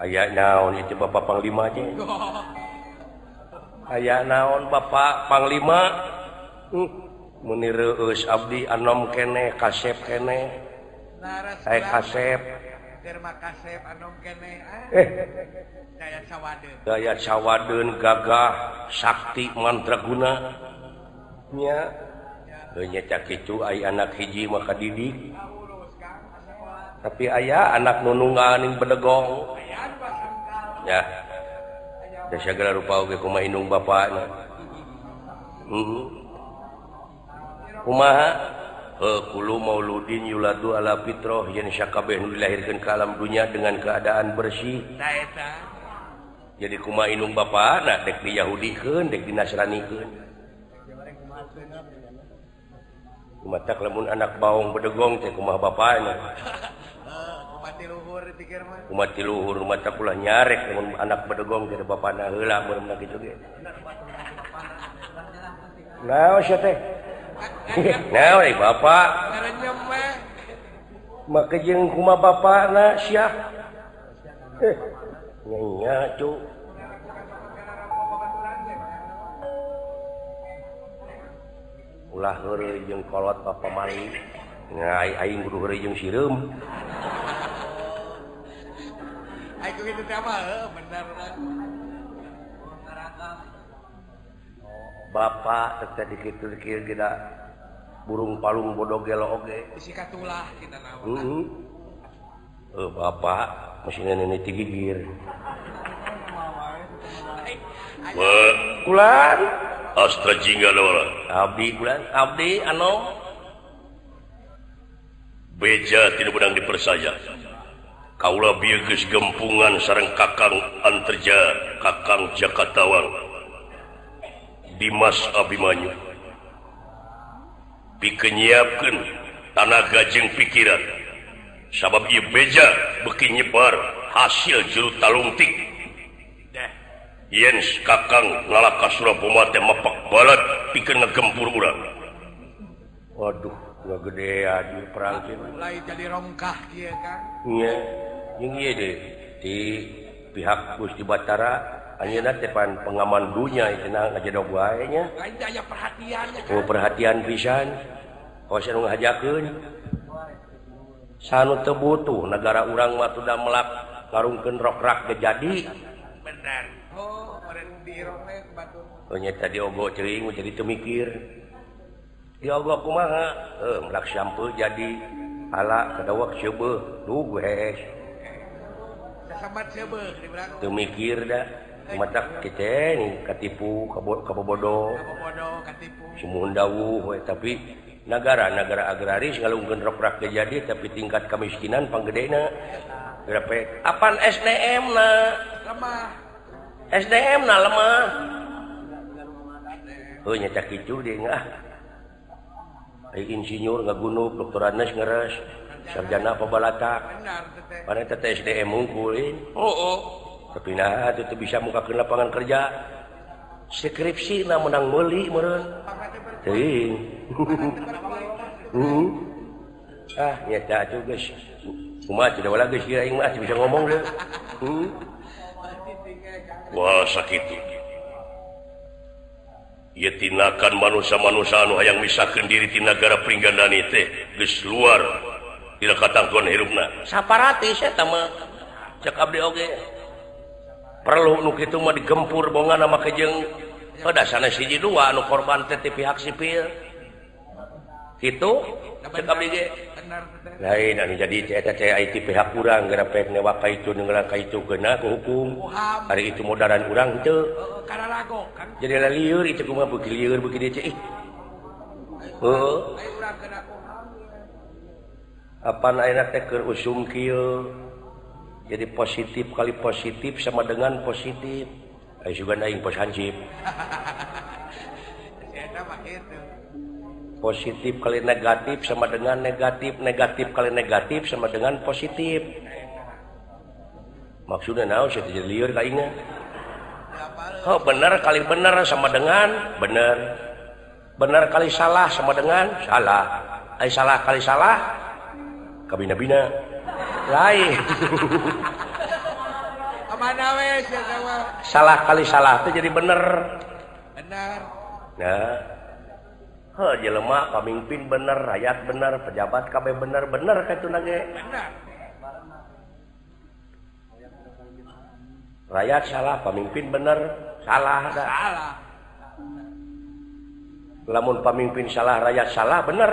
Aya naon itu Bapak Panglima teh? Aya naon Bapak Panglima? Meni reueus abdi anom keneh kasep keneh. Saya kasep. Terima kasep anom keneh. Gaya sawadeun. Gaya sawadeun gagah sakti mandraguna. Nya. Heuh nya kitu ai anak hiji mah kadidik. Tapi aya anak nunungan bedegong. Ya. Da sagala rupa oge kumaha indung bapana. Kumaha? Heuh kullu mauludin yuladu ala fitrah yen sakabeh nu dilahirkeun ka alam dunya dengan keadaan bersih. Jadi kumaha indung bapana dek di Yahudikeun dek di Nasranikeun. Kumaha lamun anak baong bedegong teh kumaha bapana? Kumaha ti luhur mata ulah nyarek lamun anak bedegong teh bapana heula meureun kitu ge. Naon sia teh? Naon euy bapak? Make jeung kumaha bapana sia? Nya cu. Ulah heureuy jeung kolot bapa mali. Ngai aing kudu heureuy jeung sireum. Aing kitu teh mah bener. Bapak teh dikitu kieu geda burung palung bodoh gelo oge. Bisi katulah kita naon. Heeh. Bapak mesinna nenek ti gigir. Kulan Astra jingga dawala. Abdi kulan abdi anu beja tidak benang dipersaya. Kaula bieu geus gempungan sareng Kakang Anterja, Kakang Jakatawang, Dimas Abimanyu. Pikeun nyiapkeun tanaga jeung pikiran. Sabab ieu beja beuki nyebar hasil juru talungtik. Yen Kakang ngalaka Suraboma teh mepak balad pikeun ngegempur urang. Waduh, ngagedean di perang teh. Mulai jadi rongkah kieu Kang. Nya, jeung ieu deui di pihak Gusti Batara anjeunna teh pan pengaman dunya cenah ngajedog wae nya. Lain aya perhatian nya. Oh, perhatian pisan. Kawas anu ngahajakeun. Sanu teu butuh nagara urang mah tuh da melak ngarungkeun rokrak ge jadi. Bener. Oh nya tadi ogo ceuing jadi teu mikir. Diogo kumaha? Heuh melak sampeu jadi ala kadawak seubeuh duh hees. Sasambat seubeuh dibilang. Teu mikir da. Matak kitu nih katipu kabobodo. Kabobodo katipu. Sumuhun dawuh we tapi nagara-nagara agraris ngalungkeun rokrak ge jadi tapi tingkat kemiskinan panggedena. Berapa? Apan SDM na? Lemah. SDM na lemah. Oh nya kitu deui ah. Ai insinyur ngagunuk, doktorandes ngeres, sarjana pabalatak. Padahal teh SDM unggulin. Oh. Tapi nah teu bisa mukakeun lapangan kerja. Skripsi na menang meuli meureun. Teuing. Ah nya teh atuh geus. Kumaha teh da geus ieu aing mah bisa ngomong deui. Wah sakitu. Ieu tinakan manusia-manusia anu hayang misahkeun diri ti nagara Pringgandani teh geus luar dina katangtuan hirupna. Saparatis eta mah cek abdi oge. Perlu nu kitu mah digempur bongana make jeung pada sanes hiji dua anu korban teh ti pihak sipil. Kitu cek abdi ge. Lain anu jadi eta teh ti pihak urang geura pek newak ka itu ngeurang ka itu geuna ku hukum. Ari itu modaran urang teu. Jadi lieur itu kumaha beuki lieur beuki dieu ih. Heuh. Apan ayeuna teh keur usum kieu. Jadi positif kali positif sama dengan positif. Aya sugan aing pos hansip. Positif kali negatif sama dengan negatif, negatif kali negatif sama dengan positif. Maksudnya naon sih jadi lieur ka aing. Oh, benar kali benar sama dengan benar. Benar kali salah sama dengan salah. Ai salah kali salah kabina-bina. Lain. Salah kali salah teh jadi bener. Bener. Nah, heuh jelema pamimpin bener, rakyat bener, pejabat kabeh bener, bener kitu ge. Bener. Rakyat salah, pamimpin bener, salah dah. Salah. Lamun pamimpin salah, rakyat salah, bener.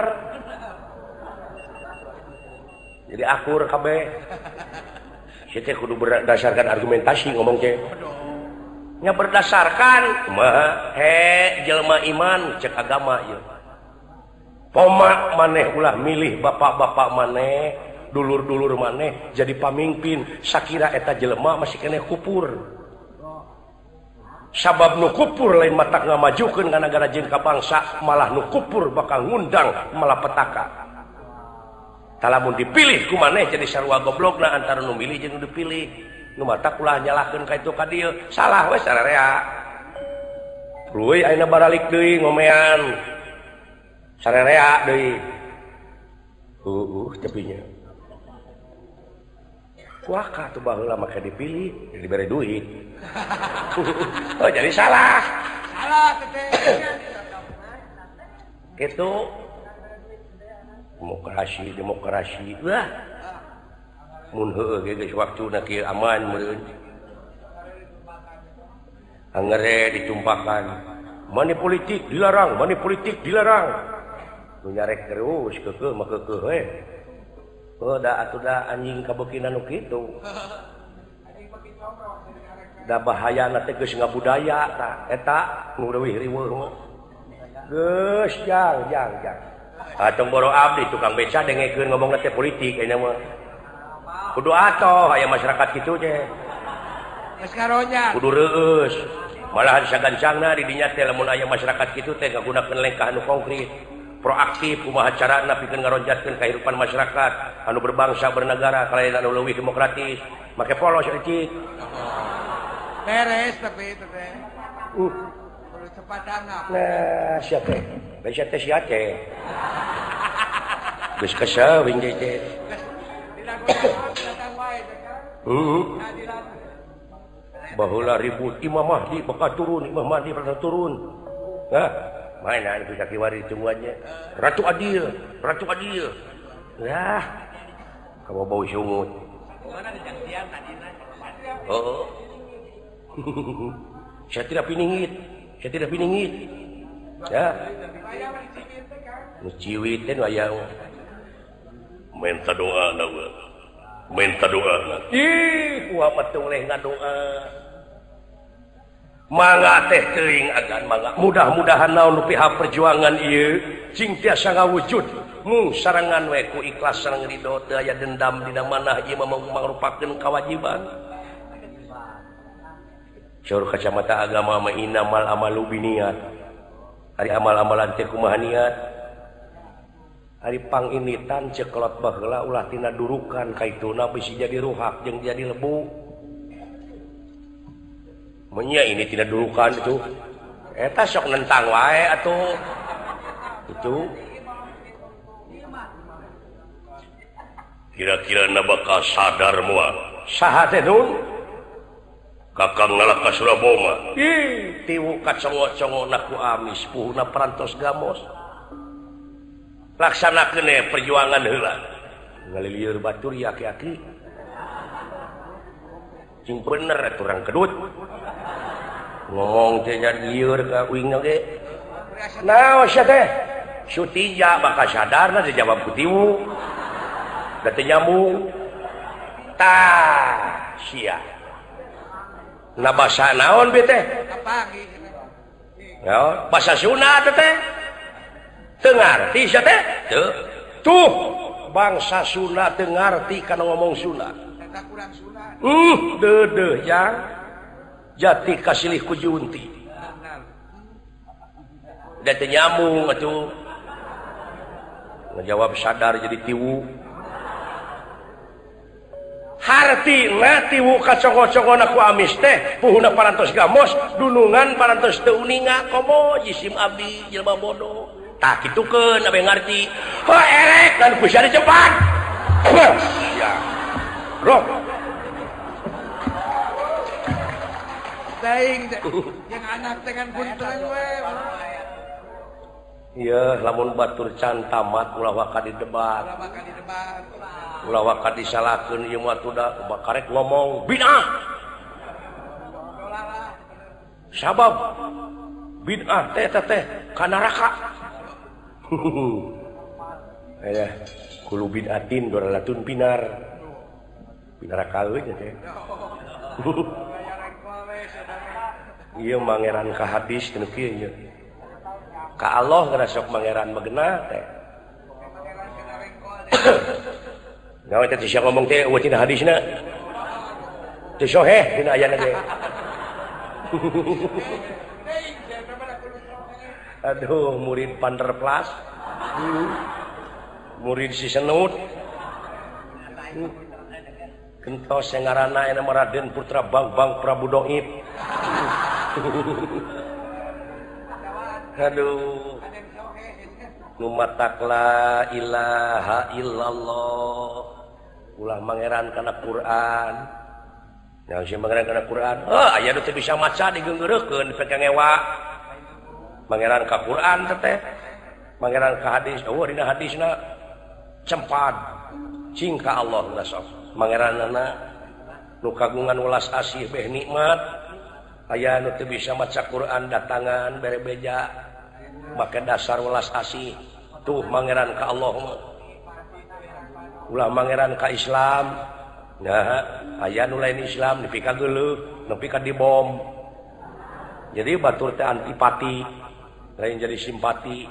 Jadi akur kabeh. Si teh kudu berdasarkan argumentasi ngomong teh. Nya berdasarkan kumaha he jelema iman cek agama ieu. Poma maneh ulah milih bapak-bapak maneh, dulur-dulur maneh jadi pamimpin sakira eta jelema masih keneh kupur. Sabab nu kupur lain matak ngamajukeun ka nagara jeung ka bangsa, malah nu kupur bakal ngundang malapetaka. Talamun dipilih ku maneh jadi sarua goblogna antara nu milih jeung nu dipilih. Nu matak ulah nyalahkeun ka itu ka dieu, salah we sararea. Reuy ayeuna baralik deui ngomean. Sararea deui. Tepinya. Wah, tuh baheula make dipilih, jadi dibere duit. Oh, jadi salah. Salah teh. Kitu demokrasi, demokrasi. Wah. Mun heueuh ge geus waktuna kieu aman meureun. Angere ditumpakan. Money politik dilarang, money politik dilarang. Nu nyarek terus keukeuh mah keukeuh we. Oh, da atuh da anjing kabeukina nu kitu. Da bahayana teh geus ngabudaya tah eta nu leuwih riweuh mah. Geus jang jang jang. Atong boro abdi tukang beca dengekeun ngomongna teh politik ayeuna mah. Kudu atoh aya masyarakat kitu teh. Geus karonya. Kudu reueus. Malahan sagancangna di dinya teh lamun aya masyarakat kitu teh ngagunakeun lengkah anu konkret. Proaktif kumaha carana pikeun ngaronjatkeun kahirupan masyarakat anu berbangsa bernegara kalayan anu leuwih demokratis make polos eucik beres tapi itu teh kudu cepat tanggap. Nah sia teh sia teh sia teh geus kesel wing teh baheula ribut Imam Mahdi bakal turun, Imam Mahdi bakal turun. Hah? Mainan bisa kiwari tungguannya. Ratu Adil, Ratu Adil. Lah, kamu bau sungut. Oh. Saya tidak piningit, saya tidak piningit. Ya. Nu ciwit teh aya. Minta doa na we. Minta doa na. Ih, kuah mah teu leh ngadoa. Mangga teh teuing agan mangga. Mudah-mudahan naon nu pihak perjuangan ieu cing tiasa ngawujud mung sarengan we ku ikhlas sareng ridho teu aya dendam dina manah ieu mah mangrupakeun kawajiban. Saur kacamata agama mah innamal amalu binniyat. Ari amal-amalan teh kumaha niat. Ari panginitan cekelot baheula ulah tina durukan kaituna bisi jadi ruhak jeung jadi lebu. Menya ini tidak durukan itu. Eta sok nentang wae atuh. Itu kira-kira na bakal sadar moal. Saha teh Nun? Kakang Nalaka Suraboma. Ih, tiwu kacongo-congona ku amis puhuna parantos gamos. Laksanakeun perjuangan heula. Ngalilieur batur ya aki-aki. Cing bener atuh urang kedut. Ngomong teh jadi lieur ka uingna ge. Naon sia teh? Sutija bakal sadarna dijawab ku tiwu. Da teu nyambung. Tah, sia. Na basa naon bi teh? Naon? Basa Sunda teh teh. Teu ngarti sia teh? Teu. Tuh, bangsa Sunda teu ngarti kana ngomong Sunda. Deudeuh jang. Jati kasilih ku junti. Da teu nyambung atuh. Ngajawab sadar jadi tiwu. Hartina tiwu kacongo-congona ku amis teh puhuna parantos gamos dunungan parantos teu uninga komo jisim abdi jelema bodoh. Tah kitukeun abe ngarti. Ho erek dan ku sia dicepat. Ya. Roh. Teuing jeung anak teh kan punten we. Ieu lamun batur can tamat ulah waka didebat. Ulah waka disalahkeun ieu mah tuh da karek ngomong bid'ah. Sabab bid'ah teh teh ka neraka. Aya kulo bid'atin dolalatun pinar. Pinar kawe teh. Ieu mangeran ka hadis teu kieu nya. Ka Allah geura sok mangeran magena teh. Gawe teh sia ngomong teh eueuh tina hadisna. Teu soheh dina ayana ge. Aduh, murid Panderplas. Murid si Senut. Gentos yang ngaranna aya Raden Putra Bangbang Prabu Doib. Aduh. Nu matak la ilaha illallah. Ulah mangeran kana Quran. Nah, si mangeran kana Quran. Heuh, aya nu teu bisa maca digeunggeureukeun dipake ngewa. Mangeran ka Quran teh. Mangeran ka hadis, eueuh dina hadisna cempad. Cing ka Allah geus sok. Mangeranana nu kagungan welas asih beh nikmat. Aya nu teu bisa maca Quran datangan bere beja make dasar welas asih tuh mangeran ka Allah mah. Ulah mangeran ka Islam. Nah, aya nu lain Islam nepi ka geuleuh, nepi ka dibom. Jadi batur teh antipati, lain jadi simpati.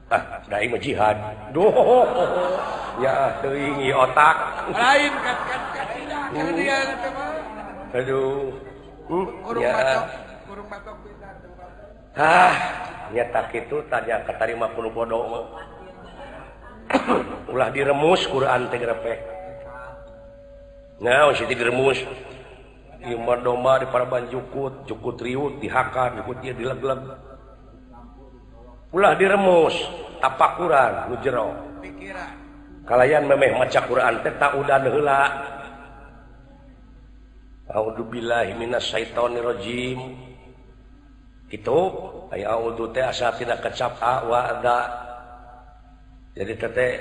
Ah, da ieu mah jihad. Duh. Ya, teuing ieu otak. Lain kan kan dia teh mah. Aduh. Ya. Kurung matok pisan. Ah, nyata kitu tanya katarima kudu bodoh mah. Ulah diremus Quran teh grepek. Nah, si diremus. Ieu mah domba di paraban jukut, jukut riut dihakan, jukut ieu dileg-leg. Ulah diremus tapakuran nu jero. Pikiran. Kalayan memeh maca Quran teh taudan heula. A'udzubillahi minasyaitonirrajim. Itu aya a'udzu teh asa tina kecap a wa da. Jadi teh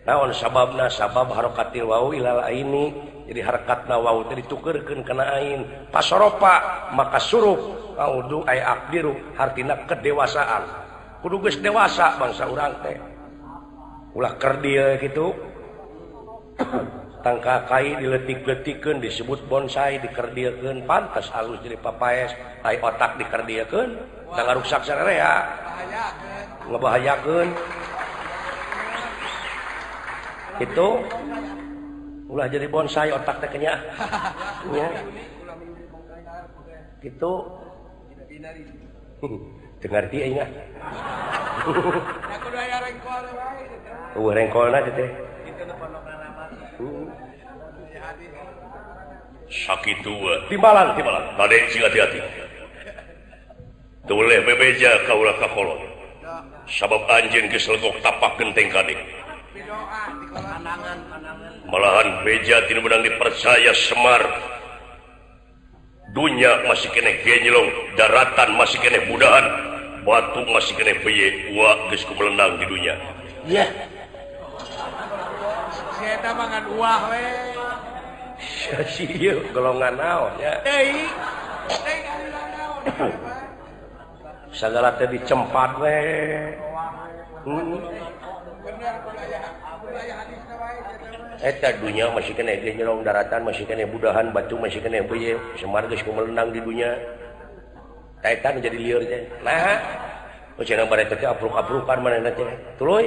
naon sababna? Sabab harakatil wau ilal aini. Jadi harakatna wau teh ditukeurkeun kana ain. Pasoropa maka surup a'udzu ay aqdiru hartina kedewasaan. Kudu geus dewasa bangsa urang teh. Ulah kerdil kitu. Tangka kai diletik-letikeun disebut bonsai dikerdilkeun pantas halus jadi papaes ai otak dikerdilkeun da ngaruksak sararea ngebahayakeun itu ulah jadi bonsai otak teh nya nya kitu teu ngarti aing ah kudu aya rengkol wae eueuh rengkolna teh. Sakitu timbalan timbalan kade sing hati-hati. Teu boleh bebeja ka ulah ka kolot. Sabab anjeun geus legok tapak genteng kade. Malahan beja tinu menang dipercaya Semar. Dunya masih keneh genjlong, daratan masih keneh budahan, batu masih keneh beye, wa geus kumelendang di dunya. Iya. Si eta mah ngan uah we. Si ieu golongan naon nya. Teuing. Teuing aliran naon. Sagala teh dicempat we. Bener kudu aya hadisna wae. Eta dunya masih keneh genjlong, daratan masih keneh budahan, batu masih keneh beye, Semar geus kumelendang di dunya. Eta nu jadi lieur teh. Nah, cenah bare teh apruk-aprukan manehna teh. Tuluy.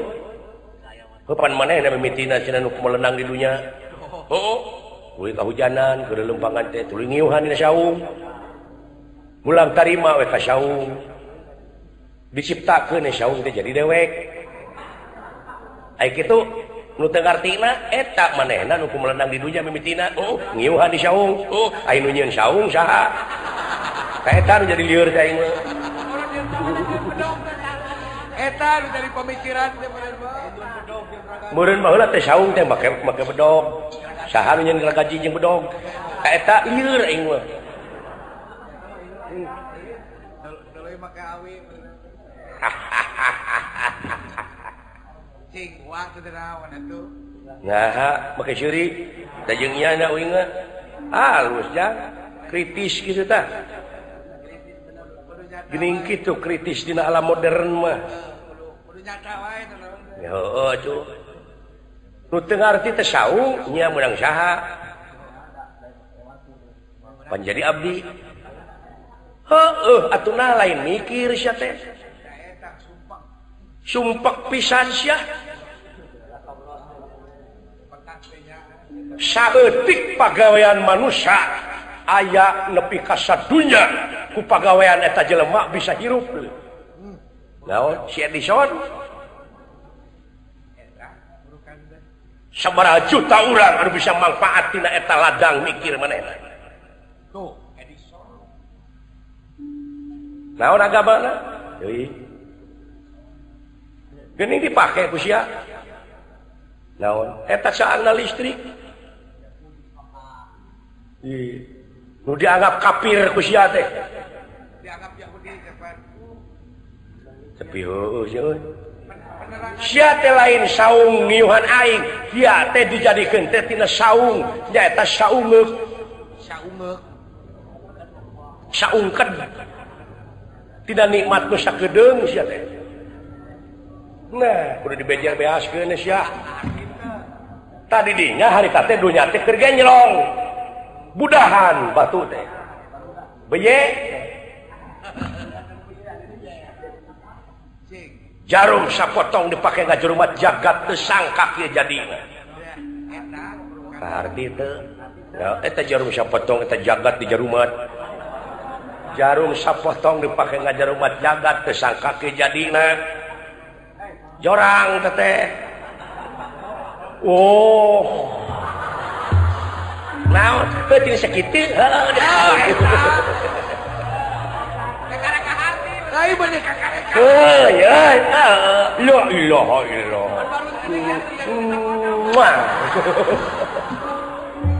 Kapan manehna mimitina cenah nu kumelendang di dunya? Heuh. Tuluy kahujanan, keur lempangan teh tuluy ngiuhan dina saung. Mulang tarima we ka saung. Diciptakeun saung teh jadi dewek. Ai kitu nu teu ngartina eta manehna nu kumelendang di dunya mimitina, ngiuhan di saung. Ai nu nyieun saung saha? Ka eta nu jadi lieur teh aing mah. Eta nu jadi pemikiran teh bener mah. Meureun baheula teh saung teh make bedog. Saha nu nyieun gaji jeung bedog? Ka eta lieur aing mah. Tuluy make awi. Cing wah teu naon atuh. Nah, make seuri da jeung ieu na uing mah. Halus jang, kritis kitu tah. Geuning kitu kritis dina alam modern mah. Kudu nyata wae teh. Heueuh atuh. Nu teu ngarti teh saung nya meunang saha. Pan jadi abdi. Heueuh atuh nah lain mikir sia teh. Sumpek pisan sia. Saeutik pagawean manusia aya nepi ka sadunya ku pagawean eta jelema bisa hirup. Naon si Edison? Sabaraha juta urang anu bisa manfaat tina eta ladang mikir manehna. Tuh, Edison. Naon agamana? Deui. Geuning dipake ku sia. Naon? Eta saana listrik. Nu dianggap kafir ku sia teh. Dianggap Yahudi kapan? Tapi heueuh sia euy. Sia teh lain saung ngiuhan aing, sia teh dijadikeun teh tina saung, nyaeta saungeuk. Saungeuk. Saungkeun. Tina nikmat nu sakedeung sia teh. Nah, kudu dibejer beaskeun sia. Tadi dinya harita teh dunya teh keur genjlong. Budahan batu teh. Beye. Jarum sapotong dipake ngajurumat jagat teu sangka kieu jadina. Kaharti teu. Eta jarum sapotong eta jagat di jarumat. Jarum sapotong dipake ngajarumat jagat teu sangka kieu jadina. Jorang teh. Oh. Naon teu tina sakitu heuh. Lain bener kakareka. Heuh ya. La ilaha illallah. Wah.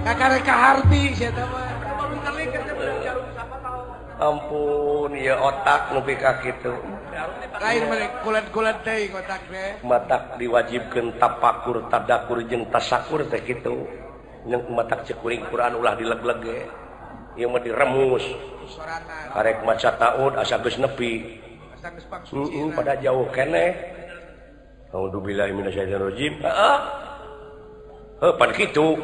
Kakareka harti sia teh mah. Ampun ya otak nepi ka kitu. Lain bener kulet-kulet teh otak teh. Matak diwajibkeun tapakur, tadakur jeung tasakur teh kitu. Jeung matak cek kuring Quran ulah dileg-leg ge. Ieu mah diremus. Karek maca taud asa geus nepi. Asa geus pangsuci. Pada jauh keneh. A'udzubillahi minasyaitonirrajim. Heeh. Heuh pan kitu.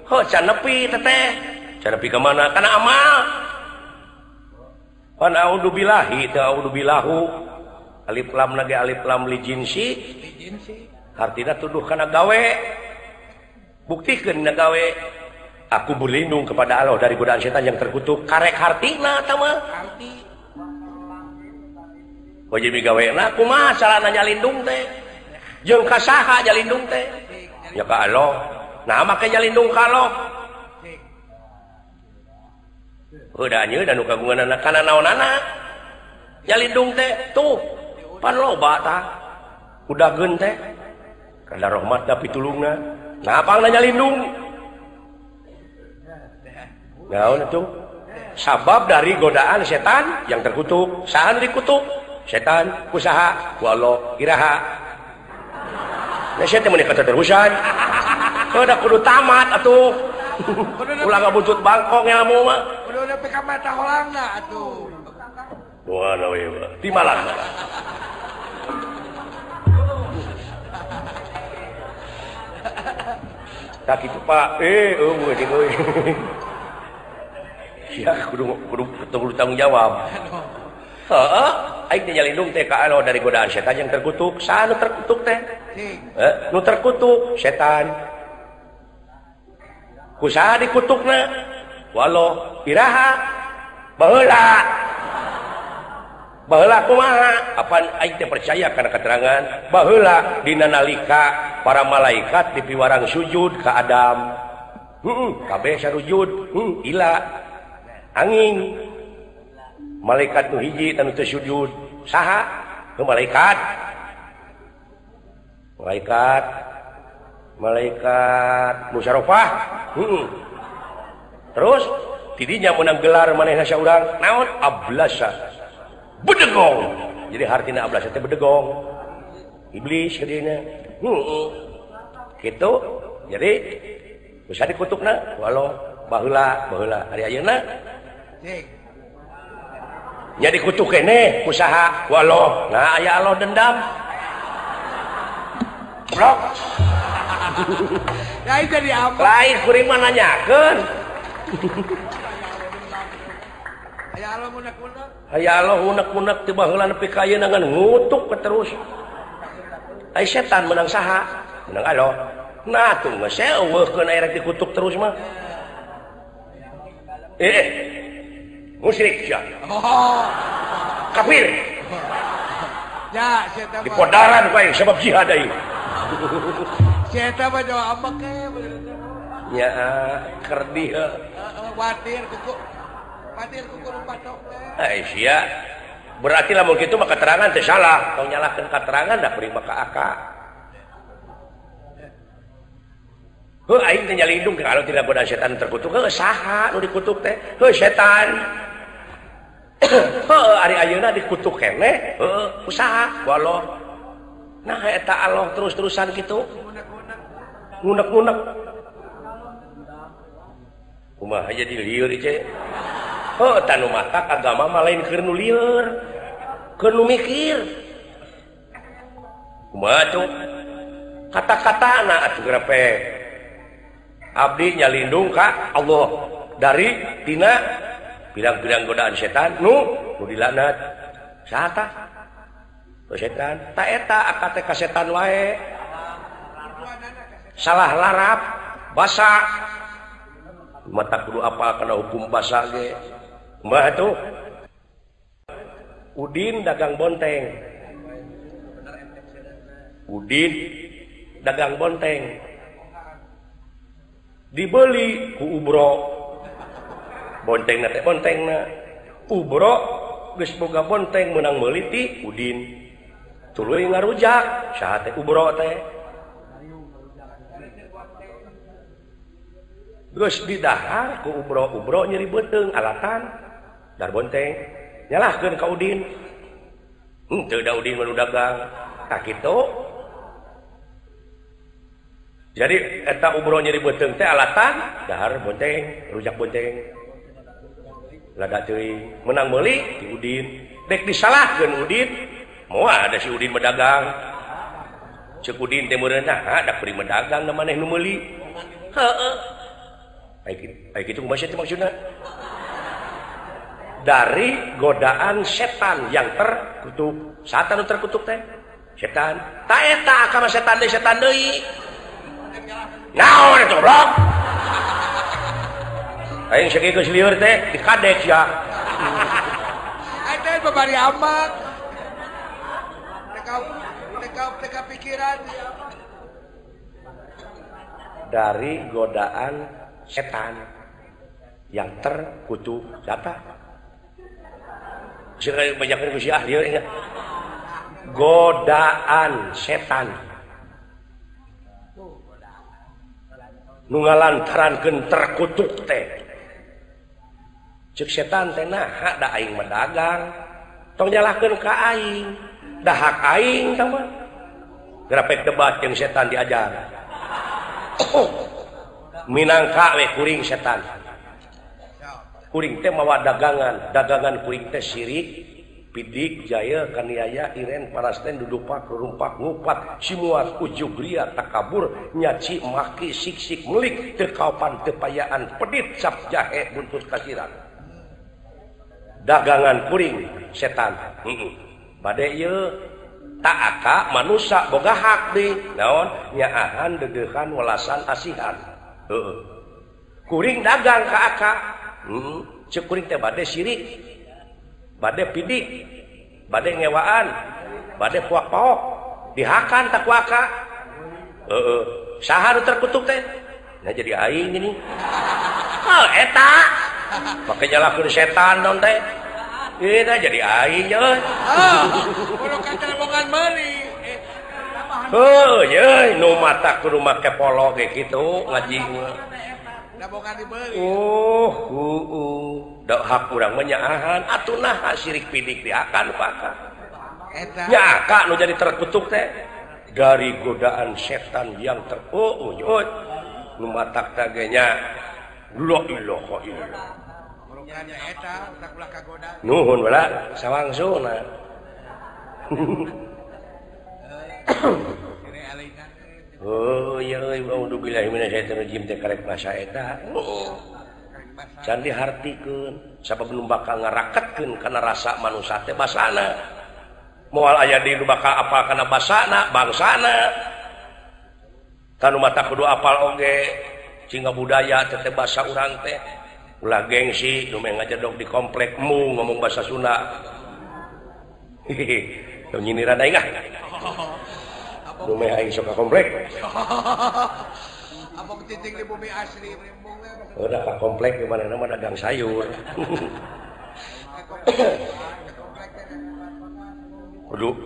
Heuh can nepi teteh. Can nepi ka mana? Kana amal. Pan a'udzubillahi teu a'udzubillahu. Alif lam lagi alif lam li jinsi. Li jinsi. Artina tuduh kana gawe. Buktikeun dina gawe. Aku berlindung kepada Allah dari godaan setan yang terkutuk. Karek hartina eta mah. Harti. Wajib gawena kumaha carana nyalindung teh? Jeung ka saha nyalindung teh? Ya ka Allah. Nah make nyalindung ka Allah. Heuh da nu kagunganana kana naonana? Nyalindung teh tuh pan loba tah. Udageun teh. Kada rahmat da pitulungna. Nah pangna nyalindung. Naon itu? Sabab dari godaan setan yang terkutuk. Saha nu dikutuk? Setan, kusaha, ku Allah, iraha. Nah sia teh meuni katerusan. Heuh da kudu tamat atuh. Ulah ngabutut bangkong ilmu mah. Kudu nepi ka mata holangna atuh. Wah, we timalan. Tak kitu Pak. Eueuh jeung euy. Ya kudu kudu tanggung jawab. Heeh, aing teh nyalindung teh ka Allah dari godaan setan yang terkutuk. Saha nu terkutuk teh? Nu terkutuk setan. Ku saha dikutukna? Walau iraha baheula. Baheula kumaha? Apan aing teh percaya kana keterangan baheula dina nalika para malaikat dipiwarang sujud ka Adam. Kabeh sarujud, ila angin. Malaikat nu hiji tanu teu sujud. Saha? Nu malaikat. Malaikat. Malaikat musyarofah. Terus Tidinya menang gelar manehna saurang naon ablasa bedegong. Jadi hartina ablasa teh bedegong. Iblis geudinya. Heeh. Kitu. Jadi bisa dikutukna walau baheula baheula ari ayeuna. Cik. Nya dikutuk keneh ku saha? Ku Allah. Nah aya Allah dendam. Blok. Lain jadi apa? Lain kuring mah nanyakeun. Aya Allah unek-unek. Aya Allah unek-unek teu baheula nepi ka ayeuna ngan ngutuk terus. Ai setan menang saha? Menang Allah. Nah tuh geus eueuhkeun aya rek dikutuk terus mah. Musyrik sia. Oh. Kafir. Ya, setan. Dipodaran ku aing sebab jihad aing. Setan mah jawab ambek ke. Ya, kerdih. Watir kuku. Watir kuku patok teh. Ai sia. Berarti lamun kitu mah keterangan teh salah. Tong nyalahkeun keterangan da kuring mah ka aka. Heuh aing teh nyalindung kalau tidak godaan setan terkutuk. Heuh saha nu dikutuk teh? Heuh setan. Heuh ari ayeuna dikutuk keneh, heuh usaha ku Allah. Nah eta Allah terus-terusan kitu. Ngunek-ngunek. Kumaha jadi lieur ieu? Heuh tah nu matak agama mah lain keur nu lieur. Keur nu mikir. Kumaha tuh? Kata-katana atuh grepe. Abdi nyalindung ka Allah dari tina pirang-pirang godaan setan nu dilaknat. Saha tah? Setan. Ta eta akad teh ka setan wae. Salah larap basa. Mata kudu apal kana hukum basa ge. Kumaha tuh? Udin dagang bonteng. Udin dagang bonteng. Dibeli ku Ubro. Bontengna teh bontengna. Ubro geus boga bonteng meunang meuli ti Udin. Tuluy ngarujak saha teh Ubro teh. Geus didahar ku Ubro, Ubro nyeri beuteung alatan dar bonteng. Nyalahkeun ka Udin. Henteu da Udin mah nu dagang. Tah kitu. Jadi eta Ubro nyeri beuteung teh alatan dahar bonteng, rujak bonteng. Lada teuing menang meuli ti Udin. Dek disalahkeun Udin, moal ada si Udin medagang. Ceuk Udin teh meureun nah da kuring medagang da maneh nu meuli. Heeh. Ai kitu kumaha teh maksudna? Dari godaan setan yang terkutuk. Setan nu terkutuk teh? Setan. Ta eta akama setan deui setan deui. Naon eta goblok? Aing sakieu geus lieur teh dikadek sia. Aing teh babari amat. Teka pikiran dari godaan setan yang terkutuk. Siapa? Sing banyakeun ku si ah lieur nya. Godaan setan. Nu ngalantarankeun terkutuk teh. Ceuk setan teh naha da aing mah dagang. Tong nyalahkeun ka aing. Da hak aing tah mah. Grapek debat jeung setan diajar. Minangka we kuring setan. Kuring teh mawa dagangan, dagangan kuring teh sirik, pidik, jaya, kaniaya, iren, parasten, dudupak, rumpak, ngupat, simuat, ujug, ria, takabur, nyaci, maki, siksik, melik, teu kaopan, teu payaan, pedit, cap jahe, buntut kasiran. Dagangan kuring setan. Bade ieu tak aka manusa boga hak deui. Naon? Nyaahan, deudeuhan, welasan, asihan. Heeh. Kuring dagang ka aka. Ceuk kuring teh bade sirik, bade pidik, bade ngewaan, bade puak-paok, dihakan tak ku aka. Heeh. Saha nu terkutuk teh? Nah jadi aing gini. Oh eta. Make nyalahkeun setan naon teh? Ieu teh jadi aing euy. Ah, kudu kacelebongan meuli. Heuh, yeuh nu mata kudu make polo ge kitu ngaji. Oh, da hak urang mah nyaahan atuh naha sirik pidik diakan Pak. Eta. Nya akak nu jadi terkutuk teh dari godaan setan yang nu matak teh nya la ilaha illallah. Nuhun wala sawangsuna. Oh ya euy auzubillahi minasyaitonir rajim teh karek basa eta. Can dihartikeun sabab nu bakal ngaraketkeun kana rasa manusa teh basana. Moal aya di nu bakal apal kana basana, bangsana. Tanu mata kudu apal oge sehingga budaya teh basa urang teh. Ulah gengsi nu meh ngajedog di komplek mu ngomong bahasa Sunda. Hehehe, teu nyindiran aing ah. Nu meh aing sok ka komplek. Abong cicing di bumi asli. Udah ka komplek di mana mah dagang sayur.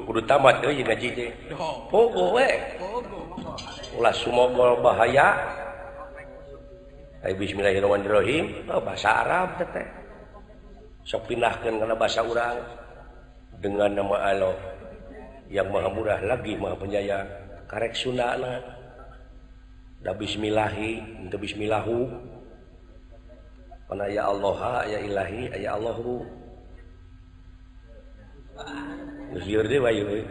Kudu tamat euy ngaji teh. Pogo we. Ulah sumogol bahaya. Ay bismillahirrahmanirrahim, oh, bahasa Arab teh. Sok pindahkeun kana bahasa urang dengan nama Allah yang maha murah lagi maha penyayang. Karek Sundana. Da bismillahi, henteu bismillahu. Pana ya Allah, ya ilahi, ya Allahu. Geus lieur deui wae euy.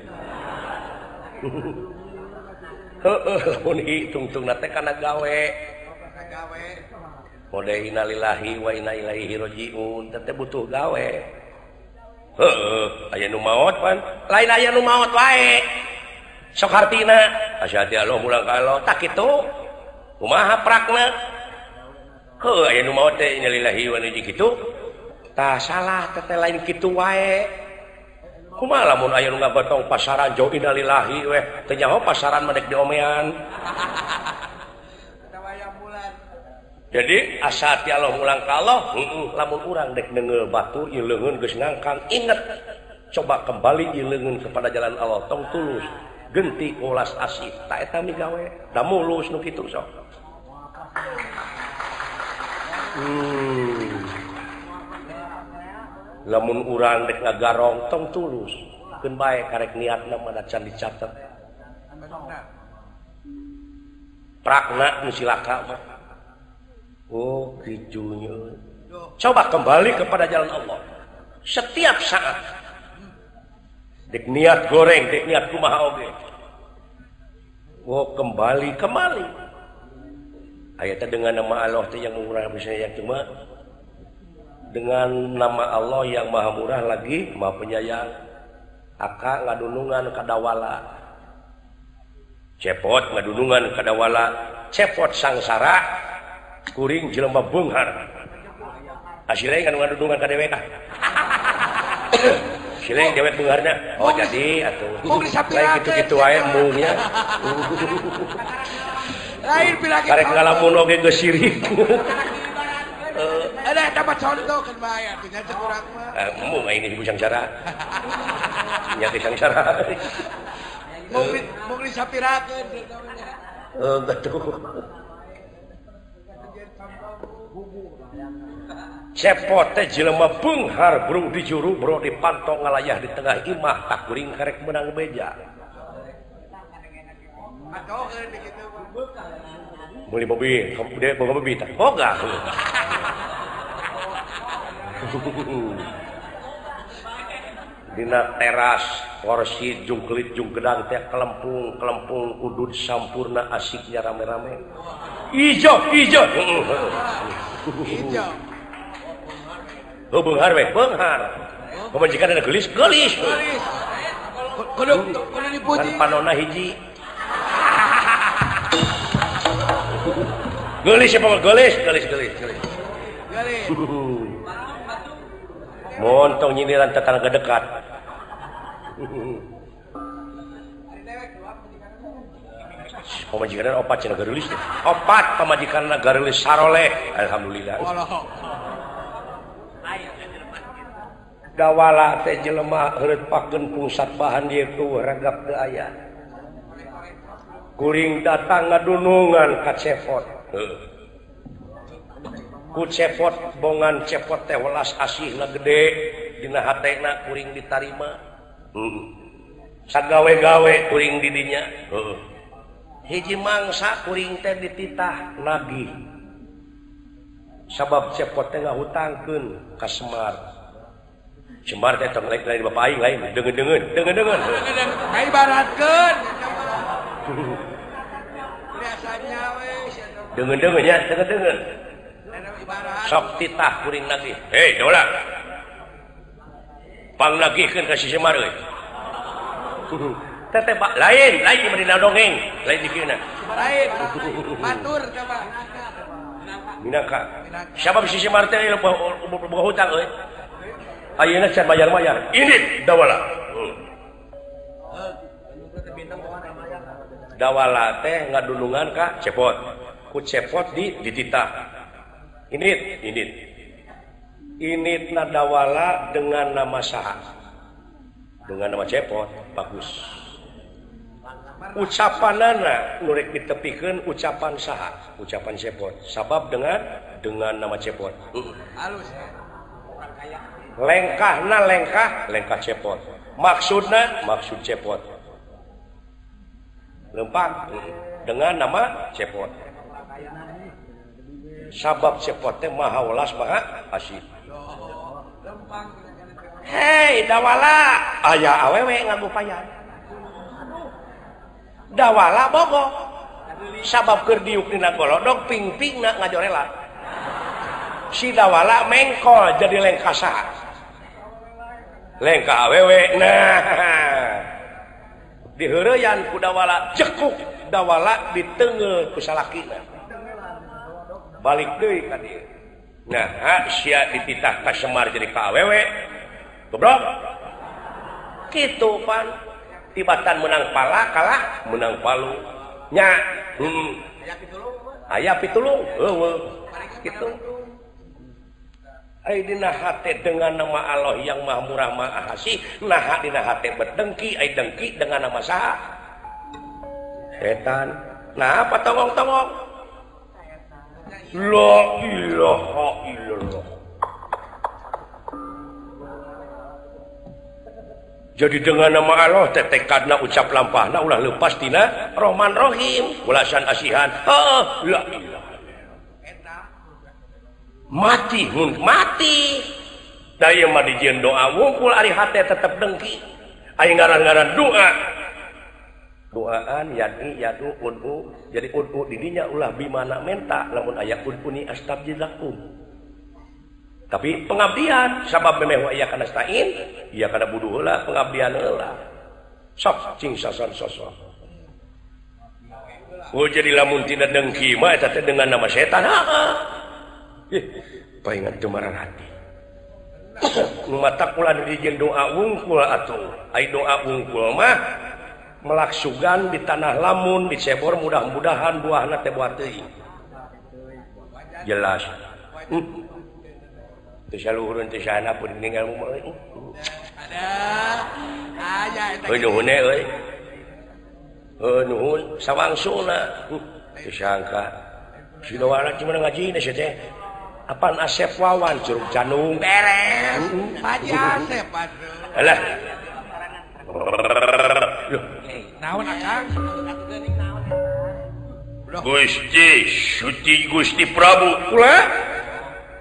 Heueuh, lamun hitungtungna teh kana gawe. Mode innalillahi wa inna ilaihi rajiun teh butuh gawe. Heueuh, aya nu maot pan. Lain aya nu maot wae. Sok hartina, asyhadu Allah mulang ka Allah, tak kitu. Kumaha prakna? Heueuh, aya nu maot teh innalillahi wa inna ilaihi kitu. Tah salah teh lain kitu wae. Kumaha lamun aya nu ngagotong pasaran jauh innalillahi weh, teu nyaho pasaran mah dek diomean. Jadi asa ti Allah mulang ka Allah, lamun urang dek neungeul batur ieu leungeun geus ngangkang, inget coba kembali ieu leungeun kepada jalan Allah tong tulus, genti ulas asih, ta eta migawe, da mulus nu kitu sok. Lamun urang dek ngagarong tong tulus, keun bae karek niatna mah can dicatet. Prakna nu silaka mah. Oh gitunya. Coba kembali kepada jalan Allah setiap saat. Dek niat goreng, dek niat kumaha oge. Oh kembali kembali. Ayatnya dengan nama Allah teh yang murah bisa yang cuma dengan nama Allah yang maha murah lagi maha penyayang. Aka ngadunungan kadawala. Cepot ngadunungan kadawala, cepot sangsara. Kuring jelema beunghar. Asileng kan ngadunungan ka dewek ah. Sileng dewek beungharna. Oh jadi atuh. Lain kitu-kitu wae embungnya. Lain pilagi. Karek ngalamun oge geus sirik. Ada dapat contoh kan bae atuh nya cek urang mah. Embung aing geus sangsara. Nya geus sangsara. Mung disapirakeun. Heuh betul. Cepot teh jelema beunghar bro di juru bro di pantong ngalayah di tengah imah tak kuring karek menang beja. Meuli mobil, dia boga mobil tah. Boga. Dina teras porsi jungkelit jungkedang teh kelempung kelempung udud sampurna asiknya rame-rame. Ijo ijo. Ijo. Oh beunghar we, beunghar. Pamajikan ada geulis, geulis. Kudu kudu dipuji. Kan panona hiji. Geulis ya pokok geulis, geulis, geulis, geulis. Geulis. Montong nyindiran tetangga dekat. Pamajikan opat cenah geulis. Opat pamajikan geulis saroleh. Alhamdulillah. Dawala teh jelema heureut pakeun pungsat bahan ieu ku ragap teu aya. Kuring datang ngadunungan ka cepot. Heuh. Ku cepot bongan cepot teh welas asihna gede dina hatena kuring ditarima. Sagawe-gawe kuring di dinya. Hiji mangsa kuring teh dititah nagih. Sabab cepot teh ngahutangkeun ka Semar. Semar teh tong lain bapak aing lain deungeun-deungeun, deungeun-deungeun. Ibaratkeun. Biasanya we deungeun-deungeun nya, deungeun-deungeun. Sok titah kuring nagih. Hei, dola. Pang nagihkeun ka si Semar euy. Teteh pak lain, lain di dina dongeng, lain di kieu. Lain. Batur coba. Minangka. Sabab si Semar teh boga hutang euy. Ayeuna can bayar-bayar. Ini dawala. Dawala teh ngadulungan ka cepot. Ku cepot di dititah. Init, init. Init nadawala dengan nama saha? Dengan nama cepot, bagus. Ucapanana nu rek ditepikeun ucapan saha? Ucapan cepot. Sabab dengan nama cepot. Halus. Lengkahna lengkah, lengkah cepot. Maksudna maksud cepot. Lempang dengan nama cepot. Sabab cepot teh maha welas maha asih. Hei dawala, aya awewe ngagupayan. Dawala bogo. Sabab keur diuk dina golodog ping-pingna ngajorela. Si dawala mengkol jadi lengkah saha? Lengkah awewe. Nah, diheureyan ku dawala, jekuk dawala diteungeul ku salakina. Balik deui ka dieu. Nah, sia dititah ka Semar jadi ka awewe. Goblok. Kitu pan. Tibatan menang pala kalah menang palu. Nya, Aya pitulung. Heueuh. Kitu. Ai dina hate dengan nama Allah yang Maha Murah Maha Asih, naha dina hate berdengki, ai dengki dengan nama saha? Setan. Nah, apa tongong-tongong? La ilaha illallah. Jadi dengan nama Allah teh tekadna ucap lampahna ulah lepas tina Rahman Rahim, ulasan asihan. Heuh, la ilaha. Mati mun mati. Da ieu mah dijieun doa wungkul ari hate tetep dengki. Ari ngaran-ngaran doa. Doaan yad'i yadu ud'u. Jadi ud'u di dinya ulah bimana menta lamun aya ud'uni astabjilakum. Tapi pengabdian sabab memeh wa iya kana stain, iya kana buduh heula pengabdian heula. Sok cing sasan sosok. Oh jadi lamun tina dengki mah eta teh dengan nama setan. Heeh. Ih, paingan teu mararati. Nu matak ulah dijieun doa wungkul atuh. Ai doa wungkul mah melaksugan di tanah lamun dicebor mudah-mudahan buahna teh buah teuing. Jelas. Teu saluhureun teu sana pun ninggal mah. Ada. Aya eta. Heuh nuhun euy. Heuh nuhun sawangsuna. Teu sangka. Si dawala cuma ngaji sia teh. Apaan Asep Wawan curug Janung. Beres. Haji Asep atuh. Alah. Loh, naon akang? Gusti Suci Gusti Prabu. Ulah.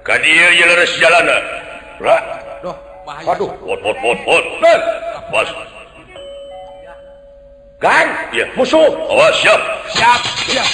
Ka dieu ieu leres jalana. Ulah. Duh, bahaya. Aduh, pot pot pot pot. Bas. Gang, ya musuh. Awas siap. Siap, siap.